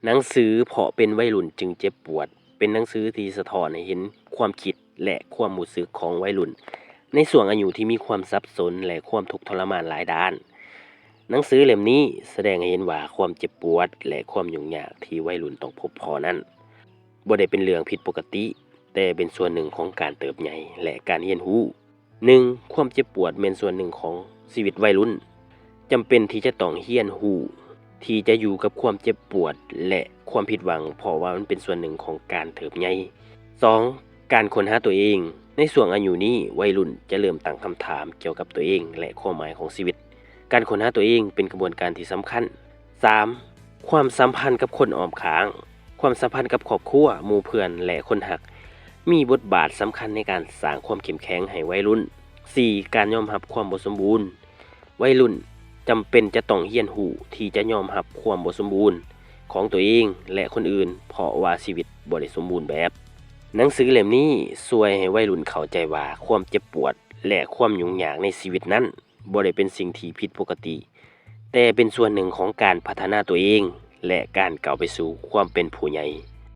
ໜັງສືເພາະເປັນໄວລຸ້ນຈຶ່ງເຈັບປວດ ເປັນໜັງສືທີ່ສະທ້ອນໃຫ້ເຫັນຄວາມຄິດ ແລະ ຄວາມຮູ້ສຶກຂອງໄວລຸ້ນ ໃນຊ່ວງອາຍຸທີ່ມີຄວາມສັບສົນ ແລະ ຄວາມທຸກທໍລະມານຫຼາຍດ້ານ. ໜັງສືເຫຼັ້ມນີ້ສະແດງໃຫ້ເຫັນວ່າຄວາມເຈັບປວດ ແລະ ຄວາມຫຍຸ້ງຍາກທີ່ໄວລຸ້ນຕ້ອງພົບພໍ້ນັ້ນ ບໍ່ໄດ້ເປັນເລື່ອງຜິດປົກກະຕິ, ແຕ່ເປັນສ່ວນໜຶ່ງຂອງການເຕີບໃຫຍ່ ແລະ ການຮຽນຮູ້. ໜຶ່ງ, ຄວາມເຈັບປວດແມ່ນສ່ວນໜຶ່ງຂອງຊີວິດໄວລຸ້ນ. ຈຳເປັນທີ່ຈະຕ້ອງຮຽນຮູ້ທີ່ຈະຢູ່ກັບຄວາມເຈັບປວດ ແລະ ຄວາມຜິດຫວັງ, ເພາະວ່າມັນເປັນສ່ວນໜຶ່ງຂອງການເຕີບໃຫຍ່. ສອງ, ການຄົ້ນຫາຕົວເອງ. ໃນຊ່ວງອາຍຸນີ້, ໄວລຸ້ນຈະເລີ່ມຕັ້ງຄຳຖາມກ່ຽວກັບຕົວເອງ ແລະ ຄວາມໝາຍຂອງຊີວິດ. ການຄົ້ນຫາຕົວເອງເປັນກະບວນການທີ່ສຳຄັນ. ສາມ, ຄວາມສຳພັນກັບຄົນອ້ອມຂ້າງ. ຄວາມສຳພັນກັບຄອບຄົວ, ໝູ່ເພື່ອນ ແລະ ຄົນຮັກ ມີບົດບາດສຳຄັນໃນການສ້າງຄວາມເຂັ້ມແຂງໃຫ້ໄວລຸ້ນ. ສີ່, ການຍອມຮັບຄວາມບໍ່ສົມບູນ. ໄວລຸ້ນຈຳເປັນຈະຕ້ອງຮຽນຮູ້ທີ່ຈະຍອມຮັບຄວາມບໍ່ສົມບູນຂອງຕົວເອງ ແລະ ຄົນອື່ນ, ເພາະວ່າຊີວິດບໍ່ໄດ້ສົມບູນແບບ. ໜັງສືເຫຼັ້ມນີ້ຊ່ວຍໃຫ້ໄວລຸ້ນເຂົ້າໃຈວ່າຄວາມເຈັບປວດ ແລະ ຄວາມຫຍຸ້ງຍາກໃນຊີວິດນັ້ນ ບໍ່ໄດ້ເປັນສິ່ງທີ່ຜິດປົກກະຕິ, ແຕ່ເປັນສ່ວນໜຶ່ງຂອງການພັດທະນາຕົວເອງ ແລະ ການກ້າວໄປສູ່ຄວາມເປັນຜູ້ໃຫຍ່.